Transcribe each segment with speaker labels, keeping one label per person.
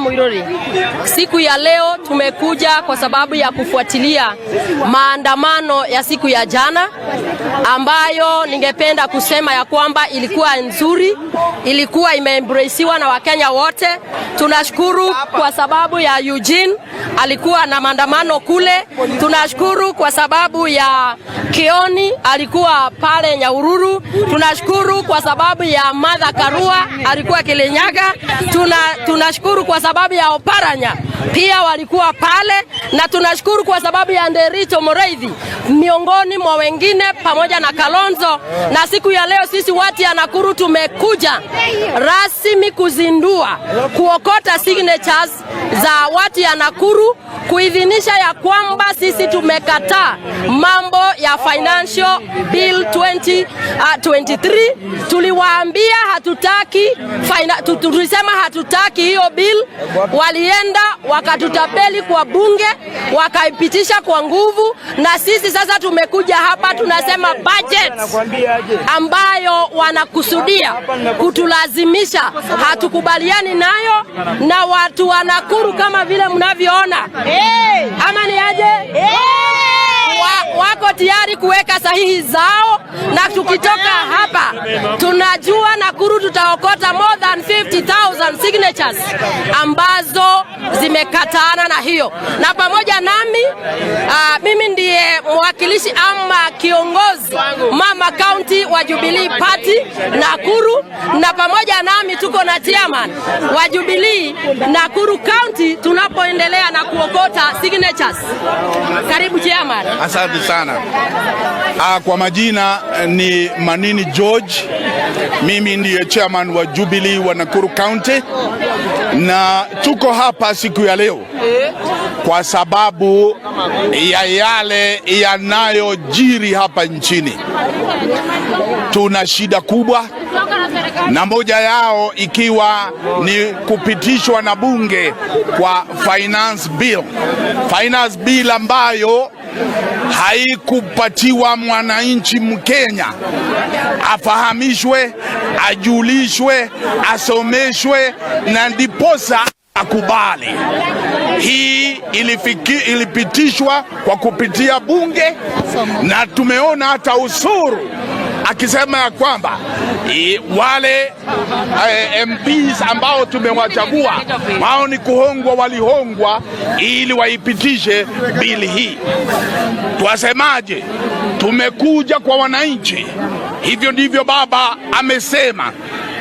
Speaker 1: Muiruri. Siku ya leo tumekuja kwa sababu ya kufuatilia maandamano ya siku ya jana ambayo ningependa kusema ya kwamba ilikuwa nzuri, ilikuwa imeembraciwa na Wakenya wote. Tunashukuru kwa sababu ya Eugene alikuwa na maandamano kule. Tunashukuru kwa sababu ya Kioni alikuwa pale Nyahururu. Tunashukuru kwa sababu ya Martha Karua alikuwa Kirinyaga. Tunashukuru kwa sababu ya Oparanya pia walikuwa pale, na tunashukuru kwa sababu ya Nderitu Mureithi miongoni mwa wengine pamoja na Kalonzo. Na siku ya leo sisi watu ya Nakuru tumekuja rasmi kuzindua kuokota signatures za watu ya Nakuru kuidhinisha ya kwamba sisi tumekataa mambo ya Financial Bill 2023. Tuliwaambia hatutaki, tulisema hatutaki hiyo bill. Walienda wakatutapeli kwa bunge, wakaipitisha kwa nguvu, na sisi sasa tumekuja hapa tunasema budget ambayo wanakusudia kutulazimisha hatukubaliani nayo, na watu wa Nakuru kama vile mnavyoona, ama ni aje? Wako tayari kuweka sahihi zao, na tukitoka hapa tunajua Nakuru tutaokota more than 50,000 signatures ambazo zimekataana na hiyo. Na pamoja nami, mimi ndiye mwakilishi ama kiongozi mama county wa Jubilee Party Nakuru, na pamoja nami tuko na chairman wa Jubilee Nakuru County tunapoendelea na kuokota signatures. Karibu, chairman.
Speaker 2: Asante sana. Kwa majina ni Manini George. Mimi ndiye chairman wa Jubilee wa Nakuru County na tuko hapa siku ya leo kwa sababu ya yale yanayojiri hapa nchini. Tuna shida kubwa na moja yao ikiwa ni kupitishwa na bunge kwa finance bill. Finance bill ambayo haikupatiwa mwananchi Mkenya afahamishwe, ajulishwe, asomeshwe na ndiposa akubali. Hii ilipitishwa kwa kupitia bunge na tumeona hata Osoro akisema ya kwamba wale MPs ambao tumewachagua wao ni kuhongwa, walihongwa ili waipitishe bili hii. Twasemaje? Tumekuja kwa wananchi, hivyo ndivyo baba amesema,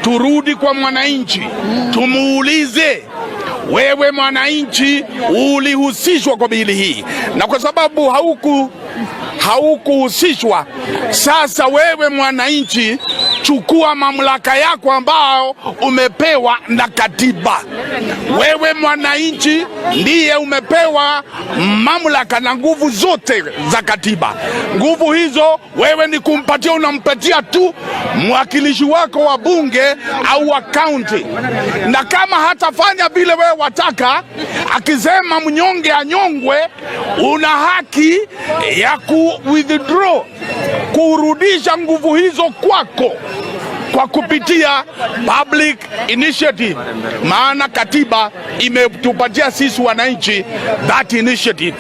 Speaker 2: turudi kwa mwananchi, tumuulize, wewe mwananchi ulihusishwa kwa bili hii, na kwa sababu haukuhusishwa, sasa wewe mwananchi chukua mamlaka yako ambao umepewa na katiba. Wewe mwananchi ndiye umepewa mamlaka na nguvu zote za katiba. Nguvu hizo wewe ni kumpatia, unampatia tu mwakilishi wako wa bunge au wa kaunti, na kama hatafanya vile wewe wataka, akisema mnyonge anyongwe, una haki ya ku withdraw, kurudisha nguvu hizo kwako kwa kupitia public initiative, maana katiba imetupatia sisi wananchi that initiative.